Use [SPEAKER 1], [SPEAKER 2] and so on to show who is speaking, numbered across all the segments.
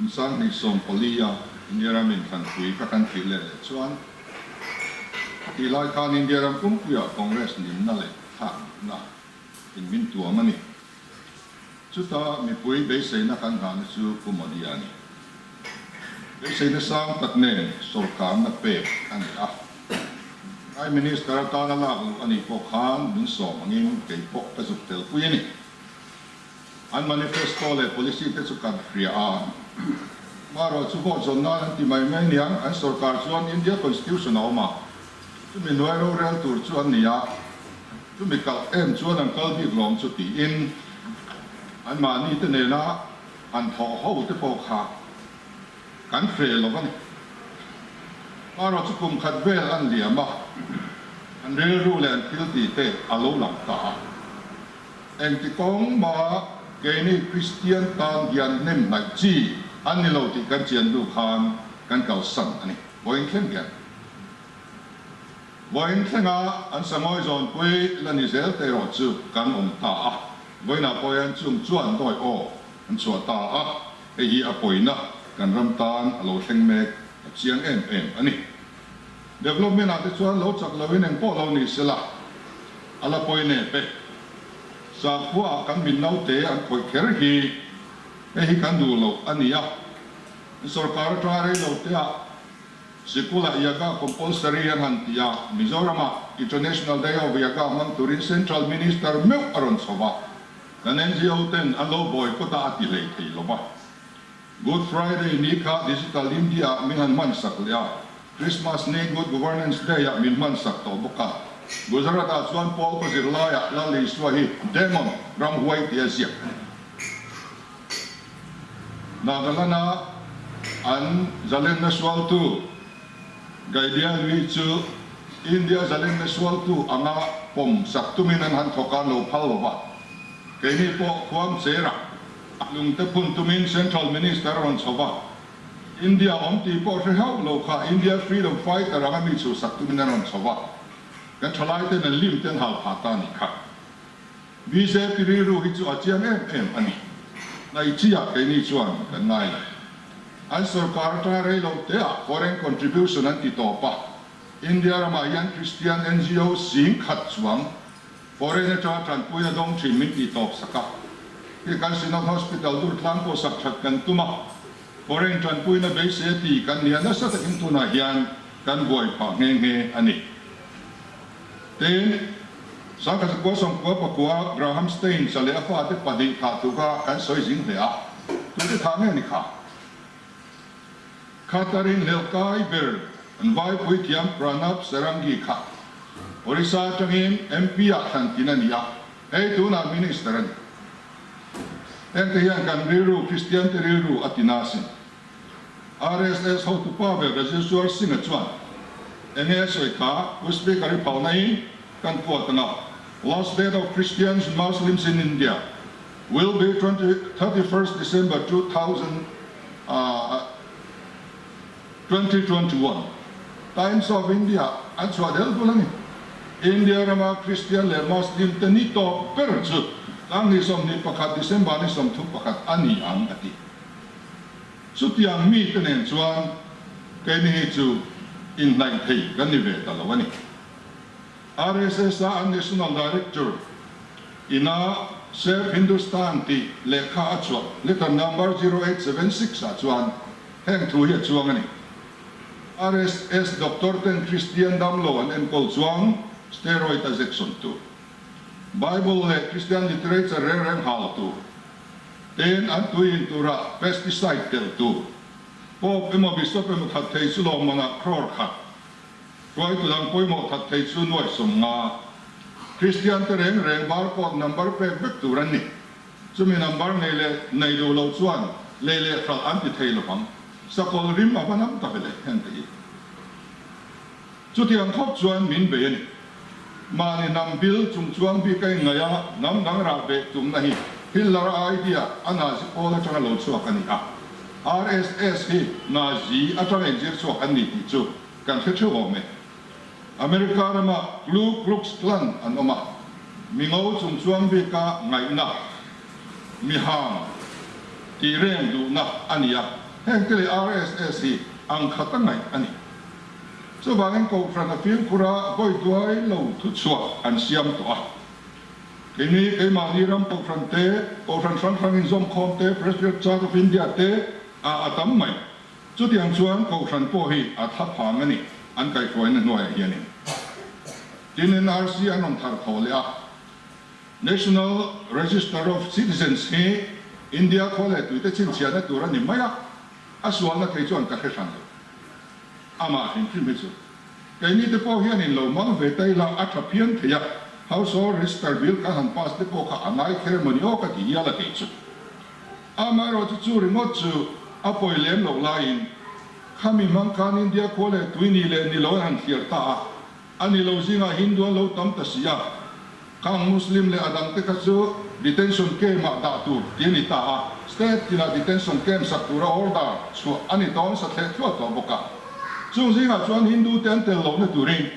[SPEAKER 1] Kum 2014 a India ram inthlanpui ka kan thih let leh chuan khatih lai khan India ram pumpuiah Congress nimna leh thlak duhna in min tuam a ni. Chuta mipui beiseina kan nghahna chu Pu Modi a ni. Beiseina sang tak nen sawrkarna pek a ni a. Prime Minister atana lak luh a nih pawh khan min sawm angin kei pawh ka zuk telpui a ni. An manifesto leh policy te chu kan hria a, marawh chu vote zawn nan an ti mai mai aniang, an sorkar chuan India Constitution a awm a, chumi hnuai rorel tur chu an ni a, chumi kalh em chuan an kal bik lawm chu tiin an mahni te nena han thawh ho te pawh kha kan hre lo a ni. Marawh chu kum khat vel an liam a, an rilru leh an thiltih te a lo lang ta a. Engti kawng mah keini Kristian tan hian hnem hnaih chi an ni lo tih kan chian hnu khan kan kalsan a ni. Vawiin thleng hian vawiin thlenga an sangawi zawnpui la ni zel te erawh chu kan awm ta a, vawiinah pawh hian chung chuan dawi aw an chhuah ta a, hei hi a pawina kan ram tan a lo thleng mek a chiang em em a ni. Development ah te chuan lo chak loin engpawh lo ni sela a la pawi nep e. Sakhua ah kan min naute an khawih kher hi hei hi kan duh loh a ni a. Sorkar atanga rei lo te ah sikul ah Yaga compulsory an han ti a, Mizoram ah International Day of Yaga hmang turin Central Minister meuh a rawn chho a, kan NGO ten an lo boycott a a ti hlei thei lo va. Good Friday ni kha Digital India ah min han hman sak leh a, Christmas ni Good Governance Day ah min hman sak tawh bawk a. Gujarat ah chuan Paul ka zir laiah Lal Isua hi Demon, ramhuai tia ziak. Nagaland a an zalenna sualtu Gaidialui chu India zalenna sualtu anga pawm sak tumin an han thawk a, lo phal lo va. Keini pawh Khuangchera A lungte phun tumin Central Minister a rawn chho va, India awm tih pawh hre hauh lo kha India Freedom Fighter anga mi chhuhsak tumin a rawn chho va, kan thalai ten an lim te an hal phah ta a nih kha. Bjp rilru hi chu a chiang em em a ni. Hnaihchhiah keini chuan kan ngai lo. An sorkar atanga rei lo teah foreign contribution an ti tawp a, India ramah hian Christian NGO 10,000 chuang Foreign atanga tanpui a dawng thin min tih tawp sak a, khi kan Synod Hospital dur tlang pawh sak that kan tum a, foreign tanpuina beisei a ti kan nia nasa takin tunah hian kan buai phah nghe nghe a ni. Tin, 1994 Graham Staines a leh a fate pahnih thah thu kha kan sawi zing hle a, tute thah nge ni kha? Khatarin hlelkai ber an vaipui thiam Pranab Sarangi kha Orissa atangin MP ah thlan tin a ni a, hei tunah Minister a ni. Hengte hian kan rilru, Kristiante rilru a ti na asin. RSS hotupa ber Rajeshwar Singh-a chuan enge a sawi kha Pu Speaker i phalna in kan quote anga, Last date of Christians and Muslims in India will be 31st December 2000 2021 Times of India an chhuah del dul a ni. India rama Kristian leh Muslim te ni tawp ber chu tlangni 21 December ni 31 a ni ang a ti. Chutiang mite nen chuan keini hi chu inhnaih thei kan ni ve ta lo a ni. RSS a an National Director ina Save Hindustan tih lehkha a chhuah letter number 0876 ah chuan heng thu hi a chuang a ni. RSS doctor ten Kristian damlo an enkawl chuang steroid a zek sawn tur, Bible leh Christian literature reng reng hal tur, tin an tui in turah pesticide telh tur, Pope emaw Bishop emaw that thei chu lawmmanah crore khat Hruaitu dang pawimawh that thei chu nuaih 50. Kristian te reng reng barcode number pek vek tur an ni. Chumi number nei leh nei duh lo chuan lei leh hralh an ti thei lovang. Sakawlh rim a va nam ta ve le heng te hi. Chutiang khawp chuan min bei a ni. Mahni hnam bil chung chuang bik a inngaih a, hnam dang rah beh tumna hi Hitler idea a Nazi pawl atanga lo chhuak a ni a. RSS hi Nazi atanga inzir chhuak an ni tih chu Kan hre theuh awm e. America rama Klu Klux Klan an awm a, mi ngo chung chuang bika ngaihna, mi hang tih reng duhna a ni a. Heng te leh RSS hi ang khat a ngaih a ni. Chuvangin Kohhran a fimkhur a vawi duai lo thuchhuah an siam tawh a. Keini keimahni ram Kohhran te, Kohhran hrang hrang inzawmkhawm te, Presbyterian Church of India te ah a tam mai. Chutiang chuan Kohhran pawh hi a thla phang a ni, an kaihhruaina hnuaiah hianin. Tin NRC an rawn thar thaw leh a. National Register of Citizens hi India khua leh tuite chhinchhiahna tur a ni mai a, a sualna thei chuan ka hre hran lo. Amah hrim hrim hi chu keini te pawh hianin lo mang ve ta ila a tha phian thei a, Household Register Bill kan han pass te pawh kha a ngai kher emaw ni aw ka ti hial a kei chu. Amaherawhchu chu ringawt chu a pawi lem loh laiin khami hmang khan India khua leh tui ni leh ni lo an han thliar ta a, A ni lo zingah Hindu an lo tam ta si a, khang Muslim leh a dangte kha chu detention camp-ah dah tur ti a ni ta a, state tinah detention camp sak tura order chhuah a ni tawn sa thleh thluah tawh bawk a. Chung zingah chuan Hindu te an tel lohna turin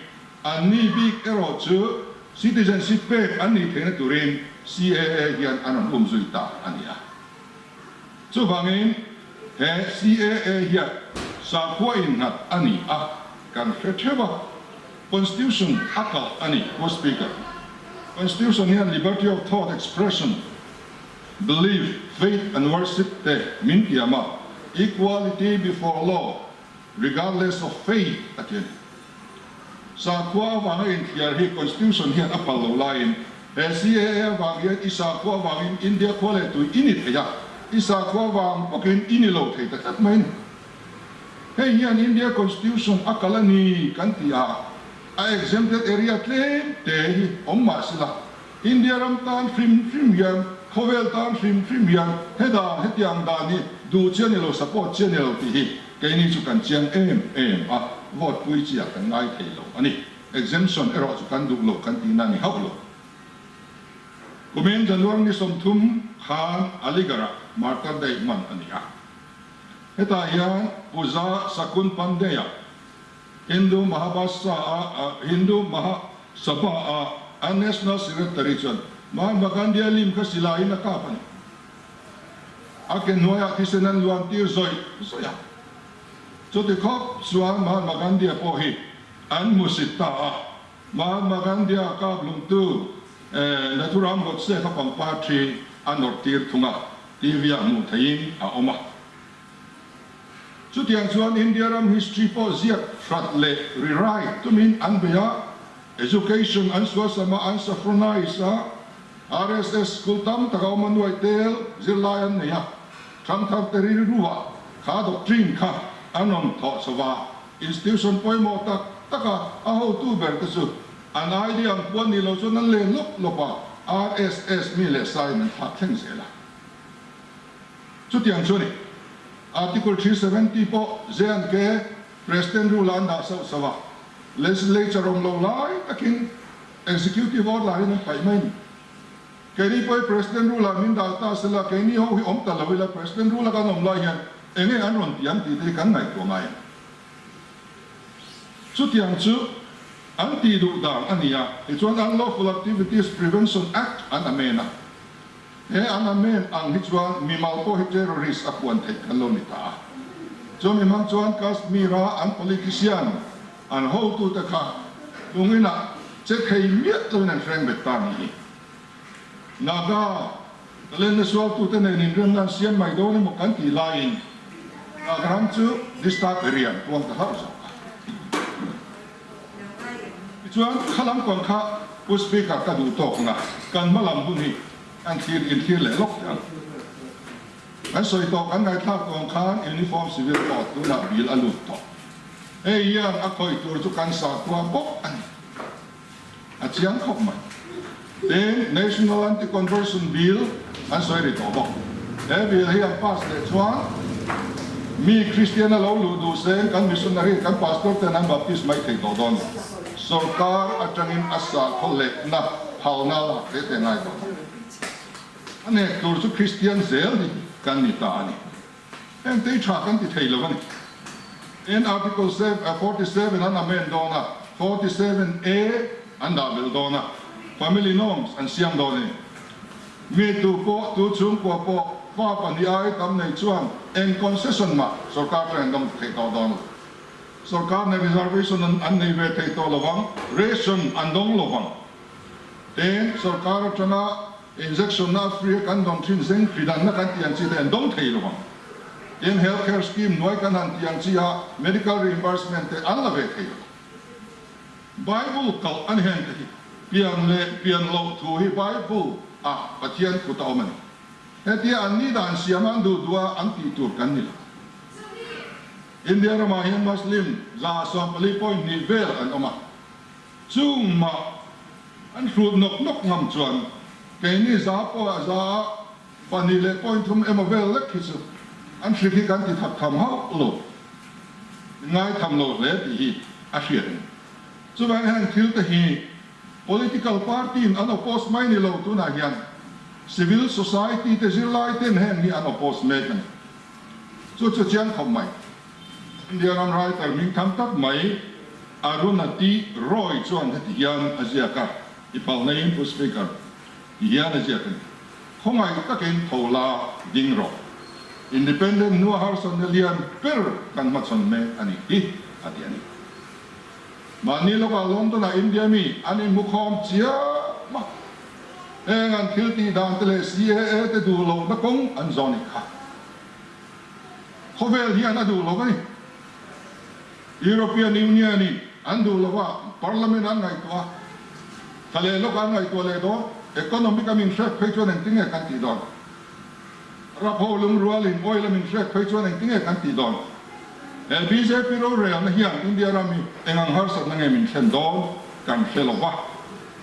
[SPEAKER 1] an ni bik erawh chu citizenship pek an nih theihna turin CAA hian an rawn um zui ta a ni a. Chuvangin he CAA hian sakhua innghat a ni a, kan hre theuh a, Constitution a kalh a ni, Pu Speaker. Constitution hian liberty of thought, expression, belief, faith and worship te min tiam a, equality before law, regardless of faith a ti a ni. Sakhua avanga inthliar hi Constitution hian a phal lo laiin he CAA avang hian i sakhua avangin India khua leh tui i ni thei a, i sakhua avang bawkin i ni lo thei ta tlat mai a ni. Hei hian India Constitution a kal a ni kan ti a, a exempted area tlem te hi awm mah sela, India ram tan hrim hrim hian, khawvel tan hrim hrim hian he dan, hetiang dan hi duh chi a ni lo, support chi a ni lo tih hi keini chu kan chiang em em a, vote pui chi ah kan ngai thei lo a ni. Exemption erawh chu kan duh lo kan tihna a ni hauh lo. Kumin January ni 30 khan Aligarh-ah Martyr Day hman a ni a. Hetah hian Puja Sakun Pandey-a Hindu Mahabasa-a Hindu Mahasabha-a a National Secretary chuan Mahatma Gandhi-a lim kha silaiin a kap a ni. A ke hnuaiah thisen an luan tir zawih zawih a. Chuti khawp chuan Mahatma Gandhi-a pawh hi an hmusit ta a. Mahatma Gandhi-a kap hlumtu Nathuram Godse kha pangpar thi a nawrh tir thung a, TV-ah hmuh theihin a awm a. Chutiang chuan India ram history pawh ziak hrat leh rewrite tumin an bei a, education an sualsam a, an saffronize a, RSS school tam tak a awm a, nuaih tel zirlai an nei a, thangthar te rilruah kha doctrine kha an rawn thawh chho va, institution pawimawh tak tak a a hotu ber te chu an idea ang puan ni lo chuan an len lawp lawp a, RSS mi leh saiin an thlak thleng zel a. Chutiang chu a ni. Article 370 pawh J&K President rule ah an dah sauh sauh a, Legislature awm lo lai takin Executive order in an paih mai a ni. Keini pawh hi President rule ah min dah ta sela, keini ho hi awm ta lo ila, President rule a kan awm lai hian eng nge an rawn ti ang tih te hi kan ngaihtuah ngai a ni. Chutiang chu an tih duh dan a ni a, tichuan Unlawful Activities Prevention Act an amend a. He an amend ang hi chuan mimal pawh hi terrorist a puan theih kan lo ni ta a. Chumi hmang chuan Kashmir-a an politician, an hotute kha lungin-ah che thei miah loin an hreng bet ta ni hi. Naga talenna sualtute nen inremna an siam mai dawn emaw kan tih laiin Naga ram chu disturb area an puang ta hlauh zawk a. Tichuan, khalam kawng kha Pu Speaker ka duh tawk ang a, kan hma lam hun hi an thlir inthlir leh lawk teh ang. Kan sawi tawh kan ngaihthlak tawh ang khan Uniform Civil Code tunah bill a lut tawh. Hei hian a khawih tur chu kan sakhua bawk a ni. A chiang khawp mai. Tin, National Anti-Conversion Bill an sawi ri tawh bawk. He bill hi an pass leh chuan mi Kristian a lo luh duh seng kan missionary, kan pastor ten an baptist mai thei tawh dawn lo. Sorkar atangin a sakhaw lehna phalna lak te te ngai tawh lo. A nek tur chu Kristian zel hi kan ni ta a ni. Heng tei tha kan ti thei lo a ni. In Article 47 an amend dawn a, 47 A an dah belh dawn a, family norms an siam dawn a ni. Mi tu pawh, tu chhungkua pawh. Fa pahnih ai tam nei chuan eng concession mah sorkar chuan an dawng thei tawh dawn lo. Sorkar nen reservation an nei ve thei tawh lovang, ration an dawng lovang. Tin, sorkar atanga injection na free a kan dawn thin zeng hridanna kan tih ang chi te an dawng thei lovang. Tin, health care scheme hnuai kan han tih ang chi a medical reimbursement te an la ve thei lovang. Bible kalh a ni heng te hi. Pian leh pian loh thu hi Bible ah Pathian kut a awm a ni. Hetia an ni dan siam an duh duh a an tih tur kan ni lo. India ramah hian Muslim 14.2 vel an awm a, chung mah an hrut nawk nawk ngam chuan keini za pawh za pahnih leh point thum emaw vel lek hi chu an hrik hi kan ti thak tham hauh lo, ngaitham lo hle tih hi a hriat a ni. Chuvangin heng thil te hi Political party in an oppose mai ni lo tunah hian civil society te zirlai ten heng hi an oppose mek a ni. Chu chu chiang khawp mai. India ram writer hmingthang tak mai Arunati Roy chuan heti hian a ziak a, i phalna in Pu Speaker, ti hian a ziak a ni. Khawngaih takin tho la ding rawh. Independent hnua harsatna lian ber kan hmachhawn mek a nih hi, a ti a ni. Mahni lawkah London-ah India mi an inhmukhawm chiam a, heng an thil tih dan te leh CAA te duh lohna kawng an zawn ih kha. Khawvel hian a duh lo a ni. European Union-in an duh lo a, Parliament an ngaihtuah a, thla leh lawkah an ngaihtuah leh dawn. Economic a min hrek phei chuan engtinge kan tih dawn? Rap ho lungrualin oil a min hrek phei chuan engtinge kan tih dawn? He bjp rorelna hian India ram hi eng ang harsatna nge min thlen dawn kan hre lo va.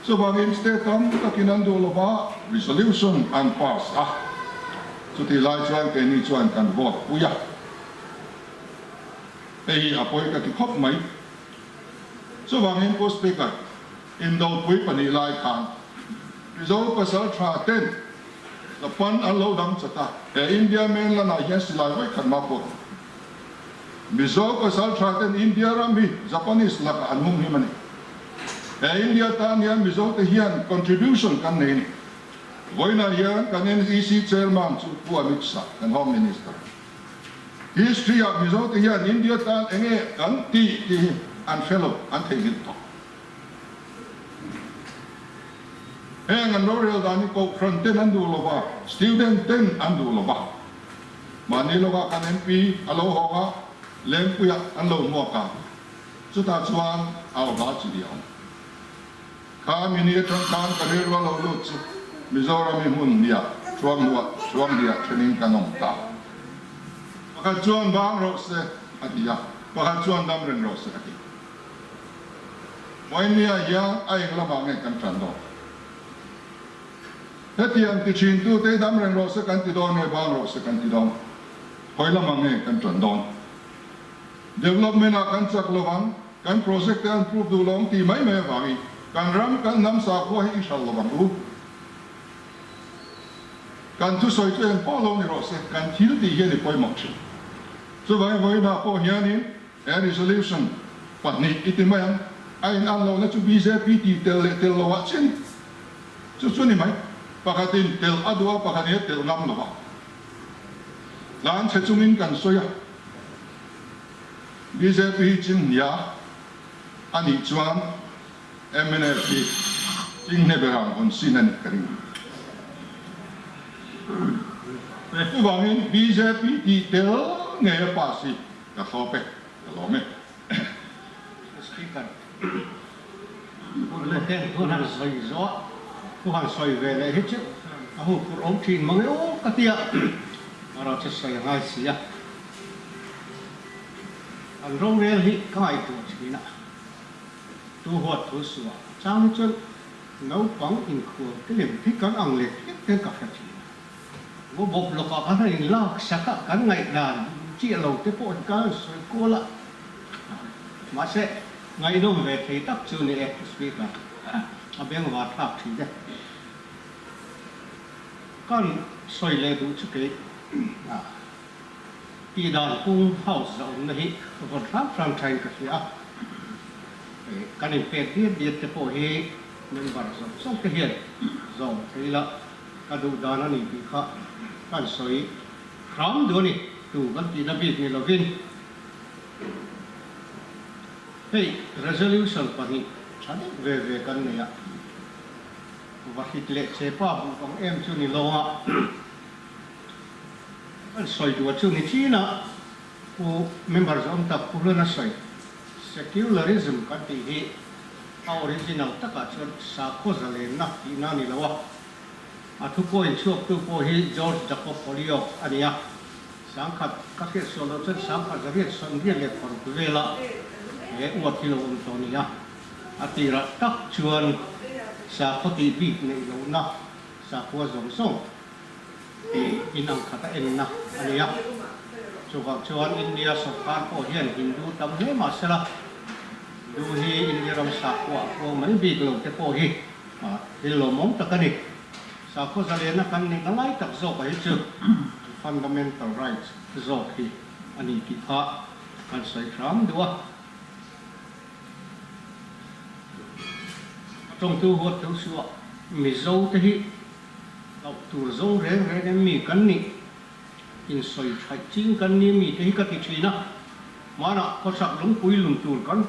[SPEAKER 1] Chuvangin state tam takin an duh lo va, resolution an pass a. Chutih lai chuan keini chuan kan vote pui a. Hei hi a pawi ka ti khawp mai. Chuvangin Pu Speaker, Indopui pahnih lai khan Mizo pasal tha ten Japan an lo dang chat a, he India mainland ah hian silai vawi khat mah pawh Mizo pasal tha ten India ram hi Japanese lakah an hum him a ni. He India tan hian Mizo te hian contribution kan nei a ni. Vawiinah hian kan NEC chairman chu Pu Amit Shah, kan Home Minister. History ah Mizo te hian India tan enge kan tih tih hi an hre lo, an theihnghilh tawh. Heng an rorel dan hi Kohhran ten an duh lo va, student ten an duh lo va. Mahni lawkah kan MP a lo hawng a, Lengpuiah an lo hmuak a, chutah chuan au hla chi hi a awm. Kha mini atang khan ka rilru a lo lut chu Mizoram i hmun hniah thuamhnuah thuamhniah thenin kan awm ta. Pakhat chuan bang rawh se a ti a, pakhat chuan dam reng rawh se a ti. Vawinia hian a eng lamah nge kan tan dawn? Hetiang ti thin tute dam reng rawh se kan ti dawn nge bang rawh se kan ti dawn? Khawi lamah nge kan tan dawn? Development ah kan chak lovang, kan project te an prove duh lo ang tih mai mai avangin kan ram kan hnam sakhua hi i hral lovang u. Kan thusawi chu eng pawh lo ni rawh se, kan thil tih hian i pawimawh thin. Chuvangin vawiinah pawh hianin He resolution pahnih i ti mai ang, a in an lohna chu bjp tih tel leh tel loh ah chian i chu chu ni mai. Pakhatin tel a duh a, pakhatin a tel ngam lo a. Tlan chhe chungin kan sawi a, bjp hi chinghnia a nih chuan mnf hi chinghne ber ang hawn sin a nih ka ring. Chuvangin bjp tih tel ngei a pass hi Ka thlawp e, ka lawm e.
[SPEAKER 2] Speaker, Hun hun han sawi zawh, thu han sawi ve leh hi chu a hu phurh awm thin mang e aw ka ti a, erawh chu sawi a ngai si a. An rorel hi ka ngaihtuah thin a, tu huat thu suah chang hi chuan naupang inkhual te lem hi kan ang lek lek ten ka hre thin a. Maw bawp lawkah khan han inlak sak a, kan ngaihdan chiah lo te pawh hi kan sawi kual a, mahse ngaihnawm ve thei tak chu ni e Speaker, a bengvar thlak thin e. Kan sawi leh duh chu kei tihdan pung house zawnna hi vawn hram hram thain ka hria a, kan inpek diat diat te pawh hi member zawng zawng te hian zawm thei la. Ka duh dan a ni tih kha kan sawi hram duh a ni, tu kan tihna bik ni lovin. Hei resolution pahnih tha deuh ve ve kan nei a, vahrit leh chepa buk ang em chu ni lawnga kan sawi duh a chu ni chin a, Pu member zawm tak Pu Hluna sawi secularism kan tih hi a original takah chuan sakhaw zalenna tihna a ni lo a, a thu coin chhuaktu pawh hi George Jacob Holyoake a ni a, sangkhat ka hriat sual loh chuan sangkhat 1886 vela he uat hi lo awm tawh a ni a, a tirah tak chuan sakhaw tih bik neih lohna sakhua zawng zawng tih inang khat a enna a ni a. Chuvang chuan India sawrkar pawh hian Hindu tam hle mah sela, Hindu hi India ram sakhua a puang mai bik lo te pawh hi thil lawmawm tak a ni. Sakhaw zalena kan nihna lai tak zawk a hi chu fundamental rights zawk hi a ni tih kha kan sawi hram duh a. A tawngtu huat tho suah Mizo te hi Hlauh tur zawng reng reng em mi kan nih? Insawi thaih ching kan ni mi te hi ka ti thin a. Hmanah khawchhak lungpui lun tur kan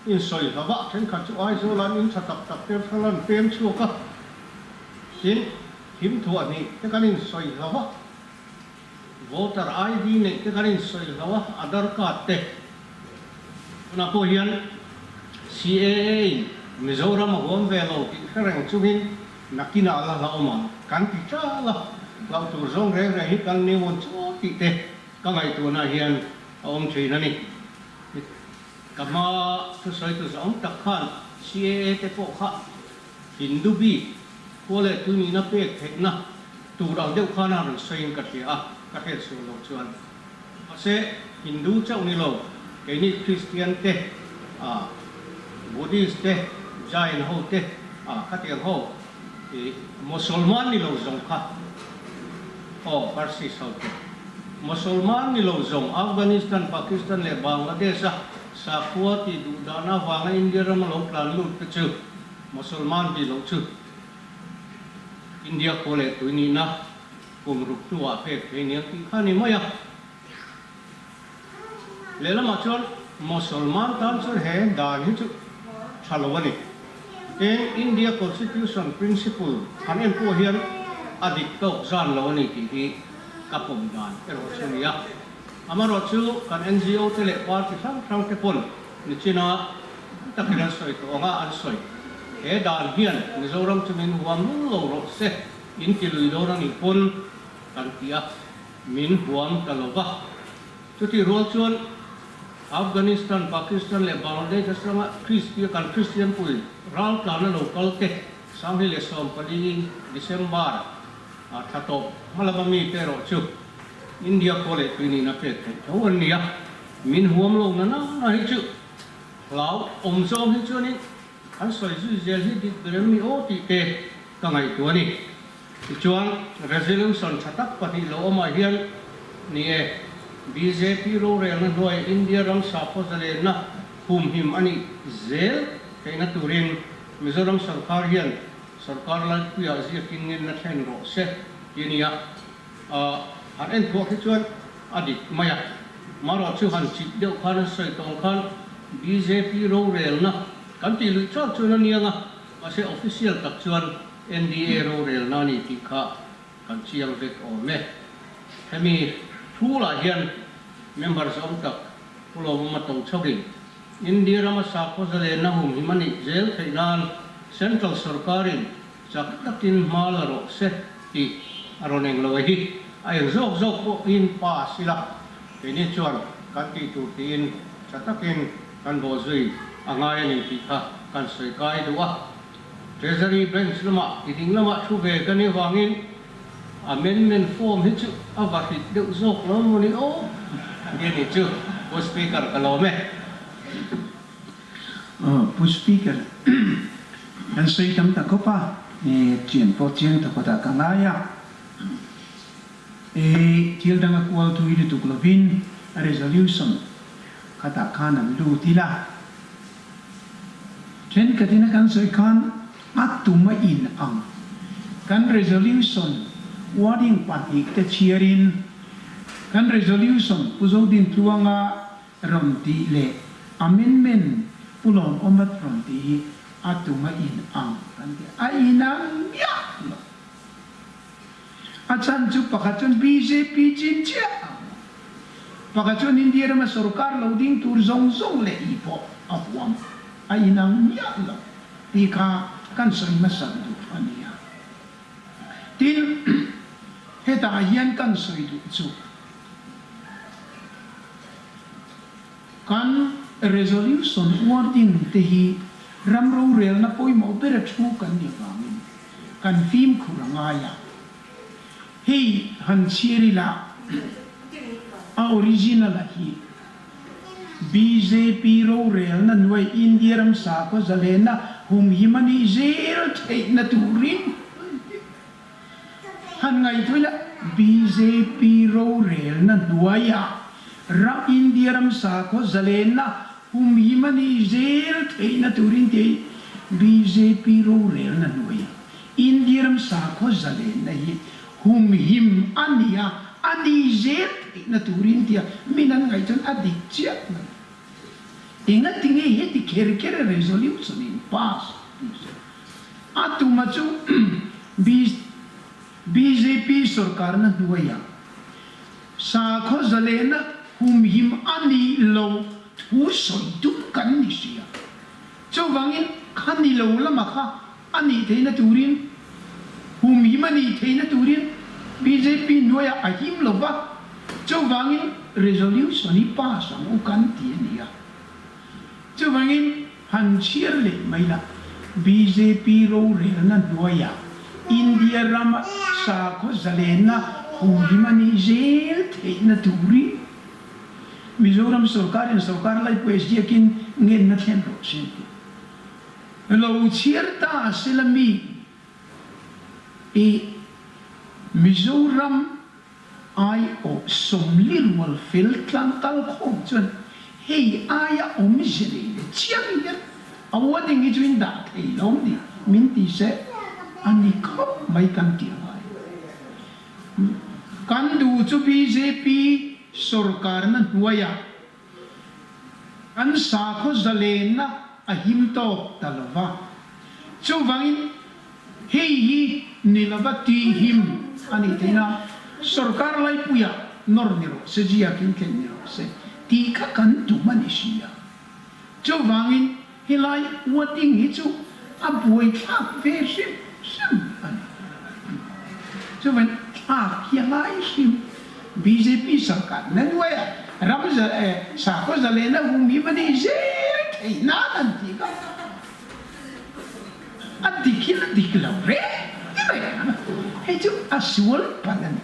[SPEAKER 2] insawi hlauh a, thenkhat chu Aizawl an in tha tak tak te thal an pem chhuak a. Tin, thim thuah hnih te kan insawi hlauh a, voter ID neih te kan insawi hlauh a, Aadhaar card te. Tunah pawh hian CAA in Mizoram a huam ve lo tih hre reng chungin Nakinah la hlauhawm ang kan ti ṭal a, hlauh tur zawng reng reng hi kan ni ngun chu tih te ka ngaihtuahna hian a awm ṭhin a ni. Ka hma thusawitu zawng tak khan CAA te pawh kha Hindu bik khua leh tui nihna pek theihna tur ang deuh khan a rawn sawiin ka hria a, ka hriat sual loh chuan. Mahse, Hindu chauh ni lo, keini Kristian te, Buddhist te, Jain ho te, khatiang ho i Mosolman ni lo zawng kha, aw Parsis ho te, Mosolman ni lo zawng Afghanistan, Pakistan leh Bangladesh a sakhua tih duh dan avanga India rama lo tlan lut te chu Mosolman tih loh chu India khua leh tui nihna Kum ruk hnuah pek thei niang tih kha a ni mai a. Lehlamah chuan Mosolman tan chuan he dan hi chu tha lo a ni. Tin, India Constitution principle han en pawh hian a dik tawk zan lo a ni tih hi ka pawm dan erawh chu a ni a. Amaherawhchu kan NGO te leh party hrang hrang te pawn nichina takin an sawi tawh anga an sawi. He dan hian Mizoram chu min huam lul lo rawh se. In ti lui dawn a nih pawn kan ti a, min huam ta lo va. Chutih rual chuan Afghanistan, Pakistan leh Bangladesh atanga Kristian kan Kristian pui raltlana lo kal te 2014 December ah thla tawp hma lama mite erawh chu India khua leh tui nihna pek theih tho an ni a, min huam lo na na hi chu hlau awm zawng hi chuanin an sawi zui zel hi dik ber em ni aw tih te ka ngaihtuah a ni. Tichuan, resolution tha tak pahnih lo awmah hian ni e, bjp rorelna hnuaia India ram sakhaw zalenna humhim a nih zel theihna turin Mizoram sorkar hian sorkar laipuiah ziakin ngenna thlen rawh se ti a ni a. Han en thuak hi chuan a dik mai a. Marawh chu han chip deuh khan an sawi tawng khan bjp rorelna kan tih luih chauh chuan a niang a. Mahse official tak chuan NDA rorelna a ni tih kha kan chiang vek awm e. Hemi thulah hian member zawng tak Pu Lawmawma Tochhawkin India rama sakhaw zalenna humhim a nih zel theih nan Central sorkarin chak takin hma la rawh se tih a rawn eng lo e hi. A eng zawk zawk pawhin pass ila keini chuan kan tih tur tiin tha takin kan bawhzui a ngai a ni tih kha kan sawi kai duh a. Treasury Bench lamah i ding lamah thu ve ka nih vangin amendment form hi chu a va hrit deuh zawk lo maw ni aw ti a ni chu Pu Speaker ka lawm e.
[SPEAKER 3] Aw Pu Speaker, kan sawi tam ta khawp a, chian pawh chiang ta kawtah ka ngai a. Thil dang a kual thui lutuk lovin resolution khatah khan an lut ila. Thenkhatin a kan sawi khan a tum a in ang. Kan resolution wording pahnihte chhiarin kan resolution Pu Zodintluanga rawn tih leh amendment Pu Lawmawmat rawn tih hi a tum a in ang kan ti a, a inang miah lo. A chhan chu pakhat chuan bjp chin chiah ang a, pakhat chuan India rama sorkar lo ding tur zawng zawng leh i pawh a huam a inang miah lo tih kha kan sawi hmasak duh a ni a. Tin, hetah hian kan sawi duh chu kan resolution wording te hi ram rorelna pawimawh bera thu kan ni avangin, Kan fimkhur a ngai a, hei han chhiar ila a original a hi bjp rorelna nuai India ram sakhaw zalenna humhim a nih zel theihna turin han ngaihtuah ila bjp rorelna hnuaiah ram India ram sakhaw zalenna Humhim a nih zel theihna turin tih bjp rorelna hnuaia India ram sakhaw zalenna hi humhim a ni a, a nih zel theihna turin tia min an ngaih chuan a dik chiah mai. Engatinge heti kher kher a resolution in pass tih chu a tuma chu bjp sorkarna hnuaia Sakhaw zalehna humhim a nih lo thu sawi tum kan ni sia. Chuvangin kha ni lo lama kha a nih theihna turin, humhim a nih theihna turin bjp hnuaiah a him lo va, chuvangin resolution hi pass ang u kan ti a ni a. Chuvangin han chhiar leh mai la, bjp rorelna hnuaiah India rama sakhaw zalenna humhim a nih zel theihna turin Mizoram sorkarin sorkar laipui a ziakin ngenna thlen rawh se an ti. Lo chhiar ta sela mi i Mizoram Aiawh sawmli rual fel tlang kal khawm chuan hei aia awmze nei leh chiang hian a wording hi chu in dah thei lo ni min ti se a ni khawp mai kan ti angai. Kan duh chu bjp sorkarna hnuaiah Kan sakhaw zalenna a him tawk ta lo va, chuvangin hei hi ni lova tihhim a nih theih nan sorkar laipuiah nawr ni rawh se, ziakin thlen ni rawh se tih kha kan tum a ni si a. Chuvangin helai wording hi chu a buaithlak ve hrim hrim a ni. Chuvangin thlak hi a ngai hrim. Bjp sarkar na nuaia ram sakhaw zalena hum hi va nei zel theih nan an tih kha a dik hi a dik lo reng reng a, hei chu a sual palh a ni.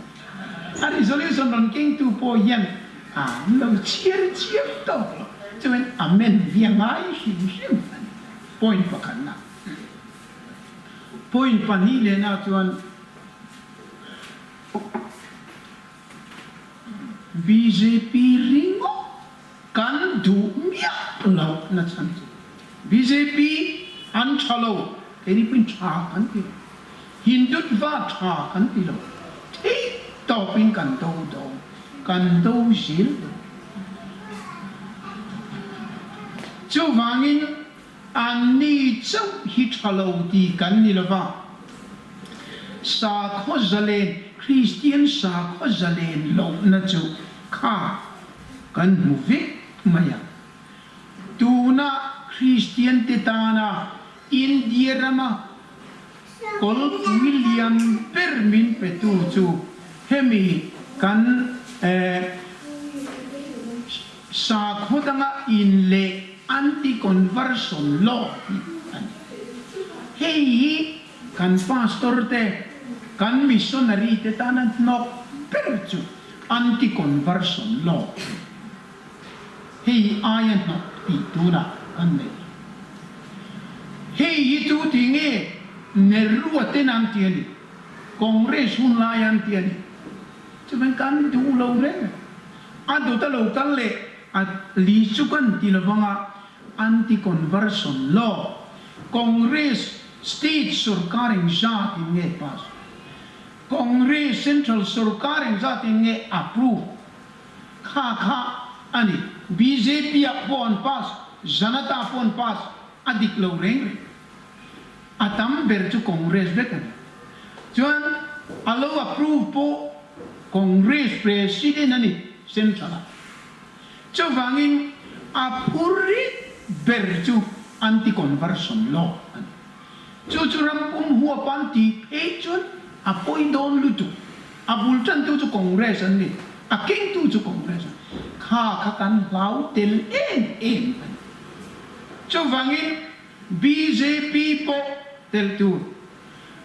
[SPEAKER 3] A resolution rawn kengtu pawh hian an lo chhiar chiang tawk lo, chuan amend hi a ngai hrim hrim a ni. Point pakhatna. Point pahnih lehna chuan. Bjp ringawt kan duh miah loh na chhan chu bjp an tha lo, keini pawhin tha kan ti lo, Hindutva tha kan ti lo, theih tawpin kan do dawn, kan do zel dawn. Chuvangin Anni chauh hi tha lo ti kan ni lova, sakhaw zalen, Kristian sakhaw zalen lohna chu kha kan hmu vek mai a. Tuna Kristian te tana India rama kawlpui lian ber min petu chu hemi kan Sakhaw danga in leh anti-conversion law hi a ni. Hei hi kan pastor te, kan missionary te tana hnawk ber chu anti-conversion law a ni. Hei hi aia hnawk tih tunah kan nei. Hei hi chu ti nge Nehru-a ten an ti a ni, Congress hun lai an ti a ni. Chuvan kan duh lo reng a. A dawt a lo kal leh a li chu kan ti lovang a, anti-conversion law, Congress state sorkar in zat in nge pass? Congress Central Sorkar engzatin nge approve kha kha a ni. Bjp ah pawh an pass, Janata pawh an pass, a dik lo reng reng. A tam ber chu Congress vek a ni. Chuan a lo approve pawh Congress President a ni Central ah. Chuvangin a phurrit ber chu anti-conversion law a ni. Chu chu ram pum huap an tih phei chuan a pawi dawn lutuk. A bul tantu chu Congress an ni, a kengtu chu Congress an ni. Kha kha kan hlau tel em em a ni. Chuvangin bjp pawh tel tur,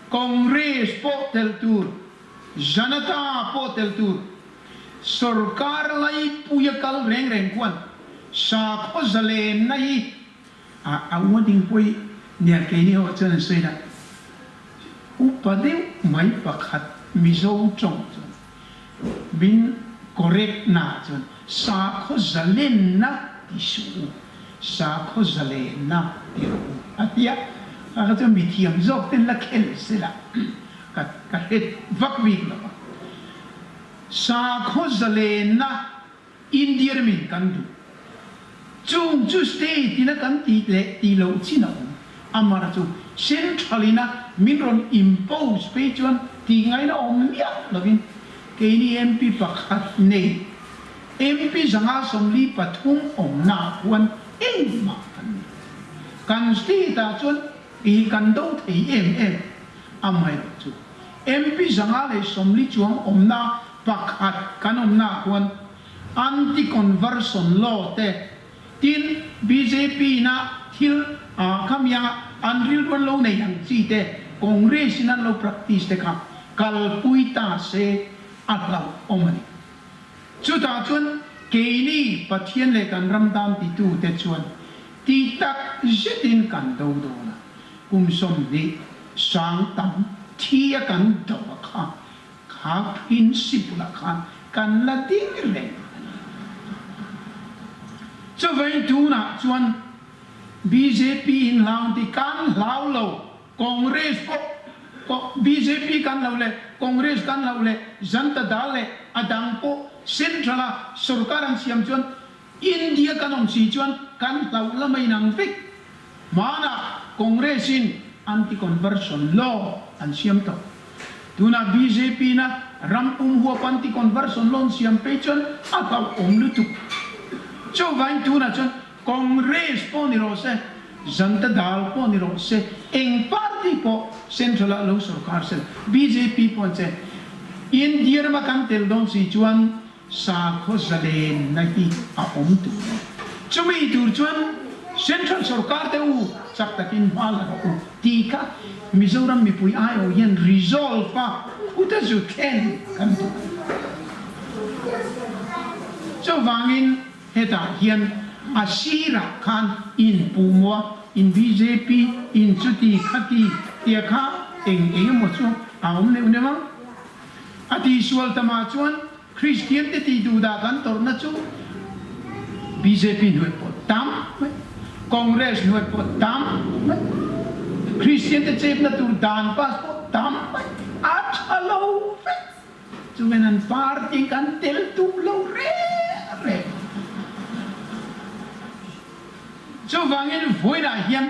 [SPEAKER 3] Congress pawh tel tur, Janata pawh tel tur, Sorkar laipuia kal reng reng khuan sakhaw zalenna hi a a uaning pawih nia keini ho chuan an sawi la, upa deuh mai pakhat Mizo tawng chuan min correct na chuan sakhaw zalenna ti suh u, sakhaw zalenna ti rawh u a ti a, kha kha chuan mithiam zawk ten la khel sela ka ka hret vak bik lo a. Sakhaw zalenna India ramin kan duh. Chung chu state ina kan tih leh tih loh chin a awm. Amar chu central ina min rawn impose phei chuan tih ngaihna awm miah lovin keini MP pakhat nei MP 143 awmna ah khuan engmah kan nei. Kan state ah chuan ih kan do thei em em. Amaherawh chu MP 140 chuang awmna pakhat kan awmna ah khuan anti-conversion law te tin bjp ina thil ah khamiang an rilru an lo nei ang chi te Congress in an lo practice te kha kalpui ta se a hlauhawm a ni. Chutah chuan keini Pathian leh kan ram tan titu te chuan ti tak zetin kan do dawn a, kum 20 sang tam thi a kan do a kha, kha principle ah khan kan la ding reng a ni. Chuvangin tunah chuan bjp in hlau ti kan hlau lo, Congress pawh bjp kan hlau leh Congress kan hlau leh Janta Dal leh a dang pawh Central a sorkar an siam chuan India kan awm si chuan kan hlauh lama inang vek. Hmanah Congress in anti-conversion law an siam tawh. Tunah bjp na ram pum huap anti-conversion law an siam phei chuan a hlauhawm lutuk. Chuvangin tunah chuan Congress pawh ni rawh se, Janta Dal pawh ni rawh se, eng party pawh Central ah lo sorkar se, bjp pawh an che. India rama kan tel dawn si chuan Sakhaw zalenna hi a awm tur a ni. Chumi tur chuan Central sorkar te u chak takin hma la rawh u tih kha Mizoram mipui aiawh hian resolve a khuta zu thlen kan duh a ni. Chuvangin hetah hian a sirah khan in puhmawh in bjp in chuti khati tia kha eng eng emaw chu a awm neuh neuh ang. A tihsual tamah chuan Kristian te tih duh dah kan tawrhna chu bjp hnuai pawh tam mai, Congress hnuai pawh tam mai, Kristian te chepna tur dan pass pawh tam mai, a tha lo vek. Chuven an party kan tel tum lo reng reng. Chuvangin vawiinah hian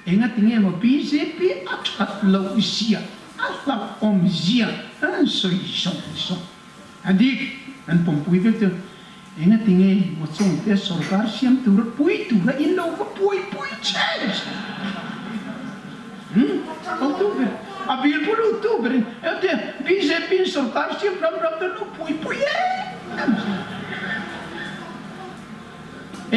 [SPEAKER 3] Engati nge maw bjp a that loh zia, a hlauhawm zia an sawi zawng zawng. A dik, an pawmpui vek chu. Engati nge maw Chawngte sorkar siam tura pui tura in lo va buaipui che che. Umm, hotu ber, a bil pu lut tu berin engati bjp in sorkar siam ram ram te lo buaipui em em che.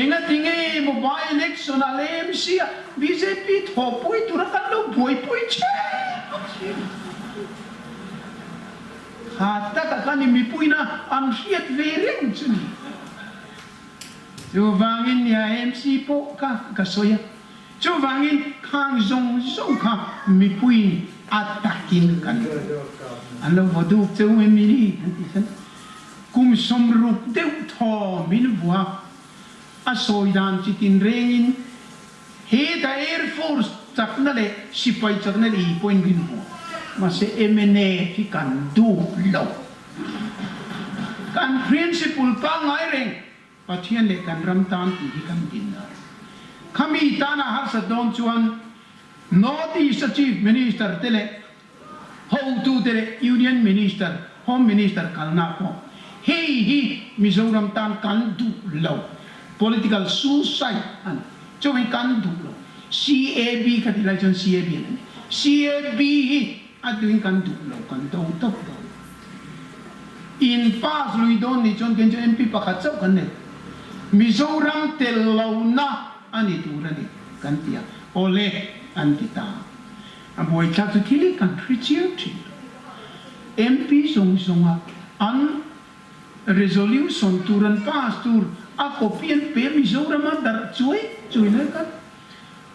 [SPEAKER 3] Engati nge maw by election ah leh MC ah bjp thawhpui tura kan lo buaipui che bawk si. Kha taka khan i mipuina an hriat ve reng chu ni. Chuvangin nia MC pawh kha ka sawi a. Chuvangin khang zawng zawng kha mipuiin a takin kan an lo vaw duk cheu em ni an ti khan kum 60 deuh thaw min vua a sawi dan chi tin rengin hetah Air Force chakna leh sipai chakna leh i pawhin min vua. Mahse mnf hi kan duh lo. Kan principle pangngai reng Pathian leh kan ram tan tih hi kan din a. Khami tana harsat dawn chuan North East-a Chief Minister te leh hotute leh Union Minister, Home Minister kalna pawh hei hi Mizoram tan kan duh lo. Political suicide a ni. Chuvangin kan duh lo. CAB ka tih lai chuan CAB an ni. CAB hi a tuin kan duh lo, kan do tawp dawn. In pass lui dawn nih chuan kei chu MP pakhat chauh kan nei. Mizoram tel lohna a ni tur a ni kan ti a, awle an ti ta. A buaithlak chu thil hi kan hre chiang thin lo. MP zawng zawnga an resolution tur an pass tur a copy an pe Mizorama darh chuai chuai lai khan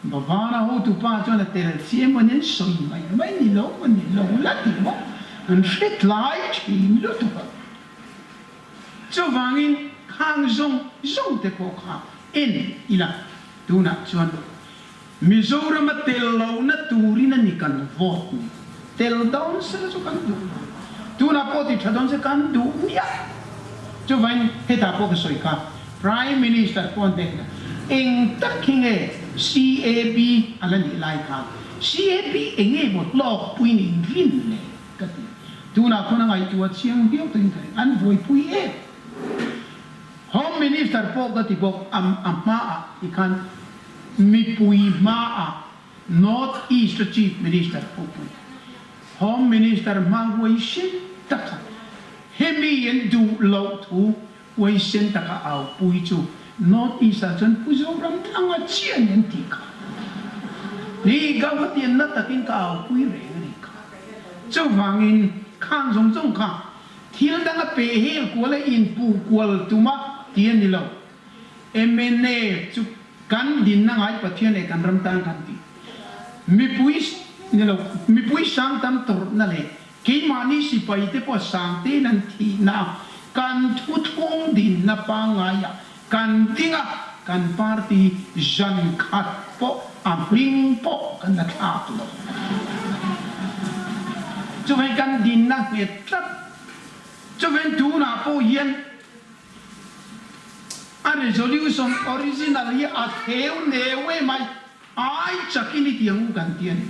[SPEAKER 3] Bhavana hotu pa chuan a tel chiah emaw ni an sawi mai mai ni lo emaw ni lo la ti maw an hre tlai thin lutuk a. Chuvangin khang zawng zawng te pawh kha en ila tunah chuan Mizorama tel lohna turin a ni kan vote ni. Tel dawn sela chu kan duh lo. Tunah pawh ti tha dawn se kan duh miah. Chuvangin hetah pawh ka sawi kha Prime Minister pawh an hnenah eng tak hi nge CAB a la nih lai khan CAB eng nge maw hlawkpuiin in rin le ka ti. Tunah khawn a ngaihtuah chiang viau tawhin ka ring. An buaipui em? Home Minister pawh ka ti bawk a hmaah tikhan mipui hmaah North East a Chief Minister pawh pawhin Home Minister hma huaisen taka hemi an duh loh thu huaisen taka aupui chu North East ah chuan Pu Zoramthanga chiah ni an tih kha. Ni Gauhati an na takin ka aupui reng a nih kha. Chuvangin khang zawng zawng kha thil danga pehhel kual a inpuh kual tuma ti a ni lo. Mnf chu kan dinna ngai Pathian leh kan ram tan kan ti. Mipui ni lo, mipui sang tam tawrhna leh keimahni sipai te pawh sang tein an thihna a, kan thuthlung dinna pangngaiah kan ding a, kan party zan khat pawh a hming pawh kan la thlak lo. Chuvangin kan dinna nghet tlat. Chuvangin tunah pawh hian A resolution original hi a theu neu em ai, ai chakin i tiang u kan ti a ni.